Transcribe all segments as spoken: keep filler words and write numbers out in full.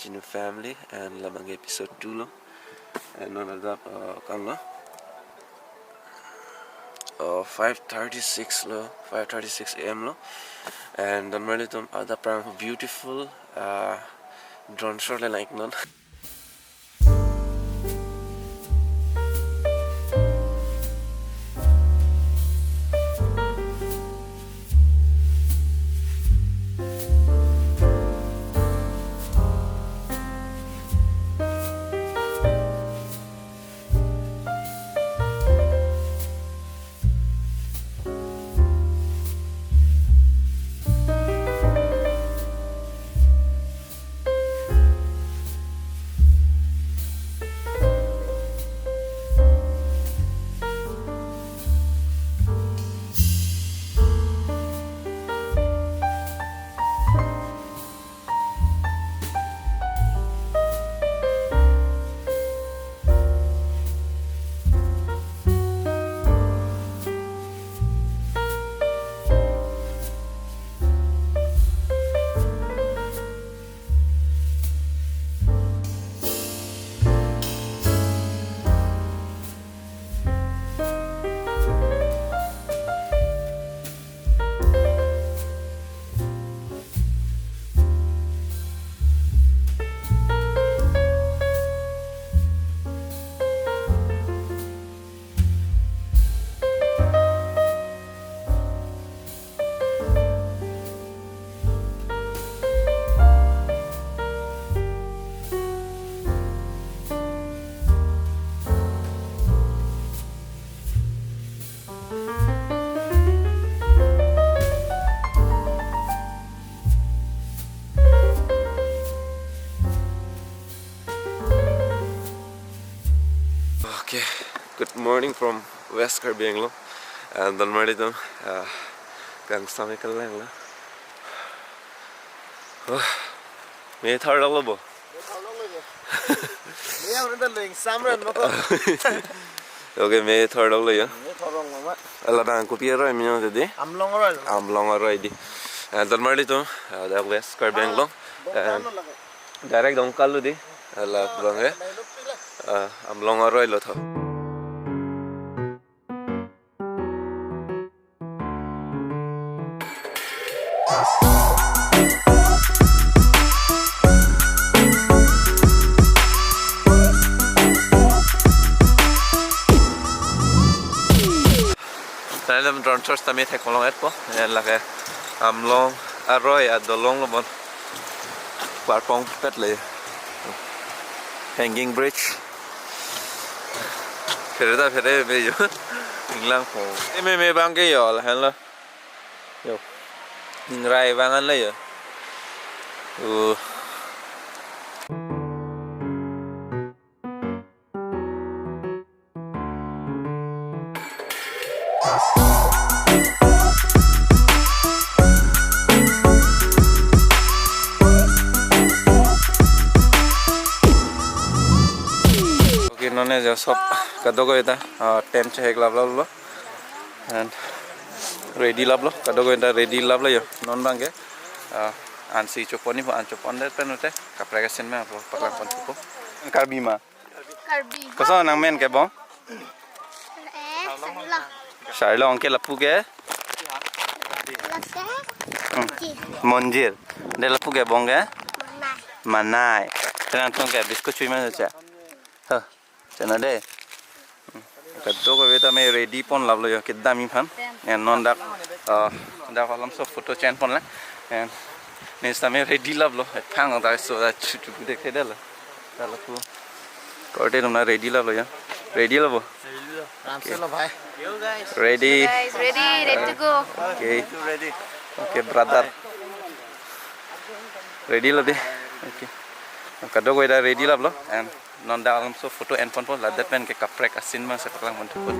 New family and labang ke episode two lo. And non adap, uh, kan lo. Uh, five thirty-six lo, five thirty-six A M lo. And don marli atum, adap prang beautiful, uh, drone shot le langnon. Okay, good morning from West Karbi Anglong. And don marli atum, uh, kangsam ke lang lo. Oh, me thar lo bo. Yang renda leng samran mo ko. Okay, me thar lo ya. Me thorong mama. Ala bang kopi aroi minyo tadi. Amlong aroi lo. Amlong aroi di. And don marli atum, uh, the West Karbi Anglong. And direct Dongkal lo di. Ala pulang ya. Uh, Amlong aroi lo tho. Tangte drone shot tame thek kolong etpo, eh, lake Amlong aroi adolong lo bon. Parpong pet le. Hanging bridge. Phere ta phere me yo. Inglang po. E me me bang ke yo la hen lo. Yo. Ingrai bang an le yo. Uh. Okay, nonne jo sob kadokave ta, ah, tent chehek lap lap lo. And ready lap lo, kadokave ta ready lap lo yo. Non bang ke, ah, ansi chopon ni po, an chopon det pen ute, kaprek asin ma po, paklang pon po. Karbi ma. Karbi. Koson nang men ke bong? Eh, Sarlong. Sarlong ke lapu ke? Lapu ke? Hmm. Monjir. Monjir. De lapu ke bong ke? Manai. Manai. Tenang tung ke biscuit chui ma cha. Huh. Chana de. Hmm. Kadokave ta me ready pon lap lo yo kedam iphan. And non dak, uh, dak alam so photo chen pon le. And next time ready lap lo. Phang ta so da chu chu de ke de lo. Dak lapu. Korte atum na ready lap lo ya. Ready lo bo? Ready lo. Ramse lo bhai. Ready. Guys, ready, ready to go. Okay. You ready? Okay, brother. Ready lo de. Okay. Kadokave ta ready lap lo. And non dak alam so photo en pon po, ladet pen ke kaprek asin ma se paklang pon thupo.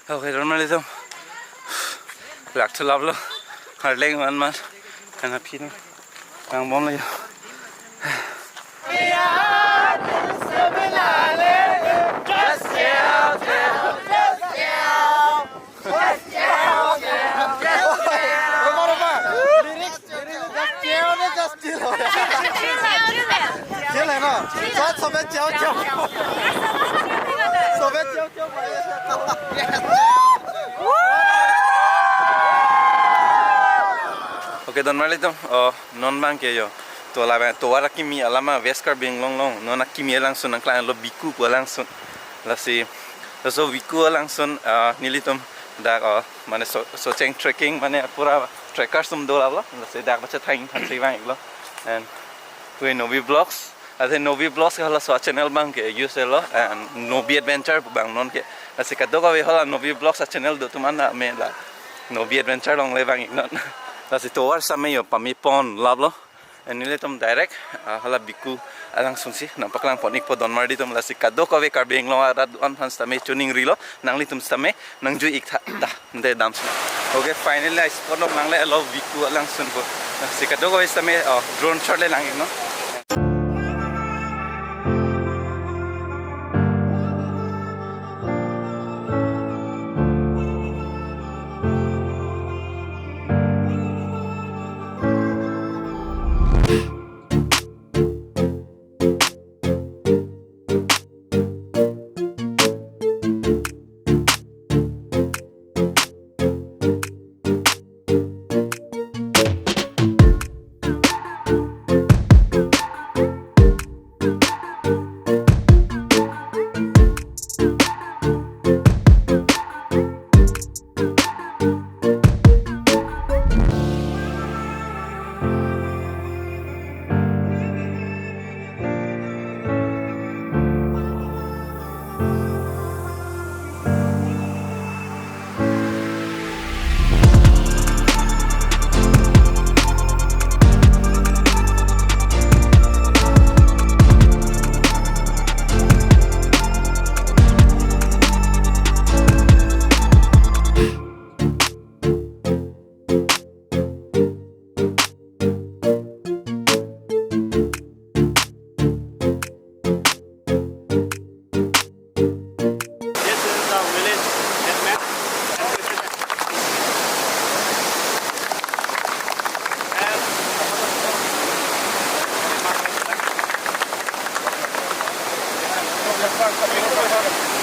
Okay, don marli atum. Lak thu lap lo. Harleng man man. Kana phi no. Nang bom lo yo. Roma, roma. Lyrics, lyrics, just chill, just chill. Chill hai na? Sab sobe chill, chill. Sobe chill, chill. Okay, don marli atum, oh, non abang ke yo. To labang, tovar akimi alama West Karbi Anglong along, non akimi alangsun nangklang lo Biku pu alangsun. Lasi, laso Biku alangsun, ah, nelitum dak, oh, mane so, Socheng trekking, mane pura trekkers atum do lalo. Lasi dak pachethang aphansi vang-iklo. And we Novi Vlogs, ase Novi Vlogs ke halaso channel abang ke use lo, and Novi Adventure abang non ke. Lasi kadokave hala Novi Vlogs a channel do atum an me la Novi Adventure along le vang-iknon. Lasi tovar sitame yo pame pon lap lo. And nelitum direct, ah, hala Biku alangsunsi nangpaklang pon-ikpo don marli atum. Lasi kadokave Karbi Anglong arat do-an aphan sitame choningrilo, nanglitum sitame nangjui-ik tha, ta, de dam sina. Okay, finally, I spot along nangle alo Biku alangsun pu. Lasi kadokave sitame, oh, drone shot le lang-iknon. This is the village headman. And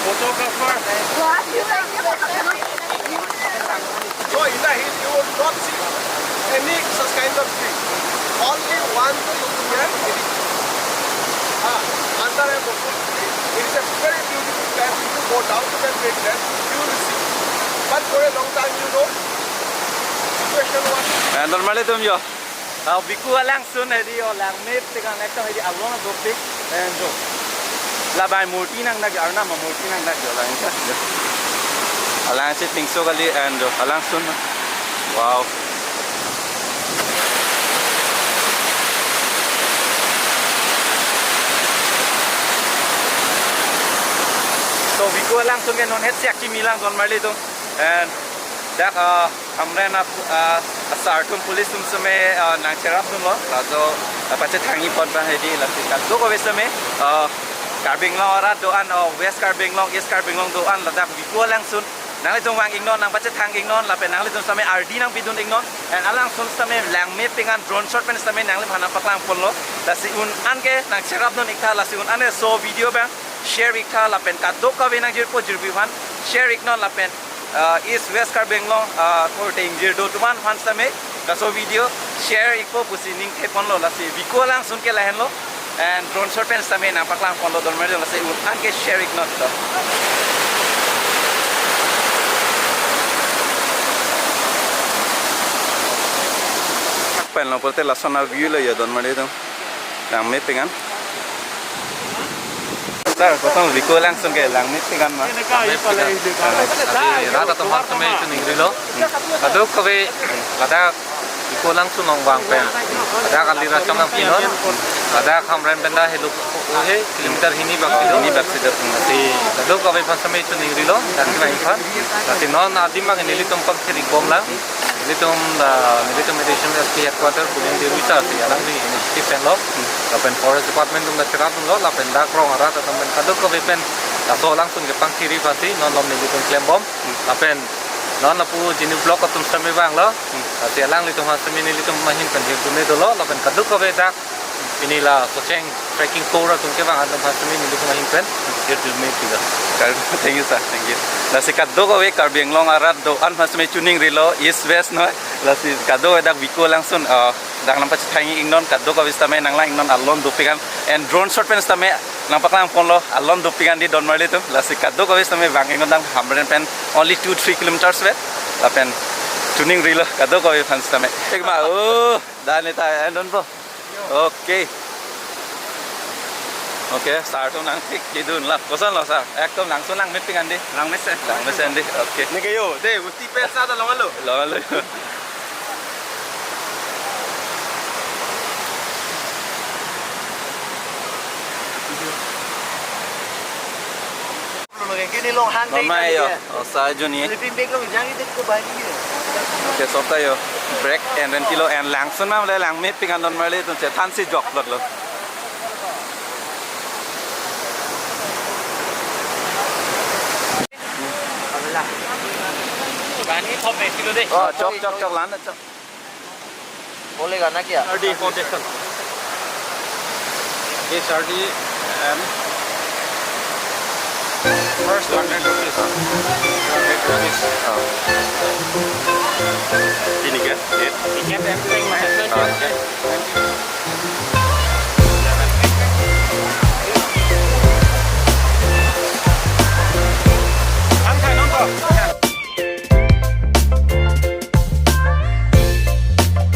photographer. So in the hill you will not see any such kind of tree. Only one tree you will hear any. Ah, under a bamboo tree. It is a very beautiful place. If you go down to that great place, you will see. But for a long time, you know, situation was. And normally tum yo. Ah, Biku alangsun hedi, oh, langmepik an ekdom hedi along adopi. And jo. Labang murti nangnak, Arnam amurti nangnak jo lang. Alangsi pingso kali and jo alangsun. Wow. So, Biku alangsun ke non het siak kimi lang don marli atum. And dak, ah, Hamren ap-, ah, asar atum police atum sitame, ah, nangcherapdunlo, laso, ah, pachethangji pon abang hedi, lasi kadokave sitame, ah, Karbi Anglong arat do-an, ah, West Karbi Anglong, East Karbi Anglong do-an, ladak Biku alangsun nanglitum vang-iknon, nangpachethang-iknon, lapen nanglitum sitame ardi nangpidun-iknon, and alangsun sitame langmepik an drone shot pen sitame nangliphan nangpaklang ponlo, lasi un-an ke nangcherapdun-ik tha, lasi un-an ke so video abang share-ik tha, lapen kadokave nangjirpo jirpi aphan share-iknon, lapen ah, East West Karbi Anglong, ah, korte ingjir do atum an aphan sitame laso video share-ikpo pusi ningthe ponlo, lasi Biku alangsun ke lahenlo, and drone shot pen sitame nangpaklang ponlo don marli atum, lasi un-an ke share-iknon to. Pen lo pulote lason a-view lo yo don marli atum. Langmepik an. Sir, kosonlo Biku alangsun ke langmepik an ma? Langmepik an. Adi rat atum aphan sitame choningrilo. Kadokave ladak Biku alangsun along vang pen, ladak alir acham nangpinon, ladak Hamren pen ta helo he kilometer hini bak si do. Hini bak si do. Si kadokave aphan sitame choningrilo, dak si vang aphan. Lasi non adim abang nelitum pangthir-ikbom lang. Nelitum la, nelitum additional S P headquarter Puleng Deruisa si alangli initiative pen lo. Lapen Forest Department atum ta cherapdunlo, lapen dak rong arat atum pen kadokave pen laso alangsun kepangthiri aphansi non along nelitum klembom. Lapen non lapu Genu block atum sitame vanglo. Lasi alanglitum aphan sitame nelitum ahin pen hirjume dolo, lapen kadokave dak pini la Socheng trekking tour atum kevang atum aphan sitame nelitum ahin pen hirjume pilo. Kar-, thank you, sir. Thank you. Lasi kadokave Karbi Anglong arat do-an aphan sitame chuning rilo, East West noi. Lasi kadokave dak Biko alangsun, ah, dak nangpachethang ingnon, kadokave sitame nanglang ingnon alon dopik an. And drone shot pen sitame nangpaklang ponlo, alon dopik an di don marli atum. Lasi kadokave sitame vang ingnon dak Hamren pen only two three kilometers vet. Lapen chuning rilo kadokave aphan sitame. Ekma, oh, dan eta endon po. Okay. Okay, sir atum nangthik kedun la. Koson lo, sir? Ekdom langsun langmepik an di. Langmesen. Langmesen di. Okay. Neke yo, de, uti pen sa ta longlelo. Longlelo. Kini long han. Mama yo, oh, sa juni. Sleeping bag long jang itu ke bahaya ni. Okay, softa yo. Break and then kilo and langsun ma le langmepik an don marli atum chethansi jokplotlo. Gani thop besi lo de. Oh, chok, chok, chok, lan, chok. Bolega na kya? R D foundation. H R D M. First hundred rupees. Hundred rupees. Oh. Ini kan? Eight. Ticket everything, my husband. Oh.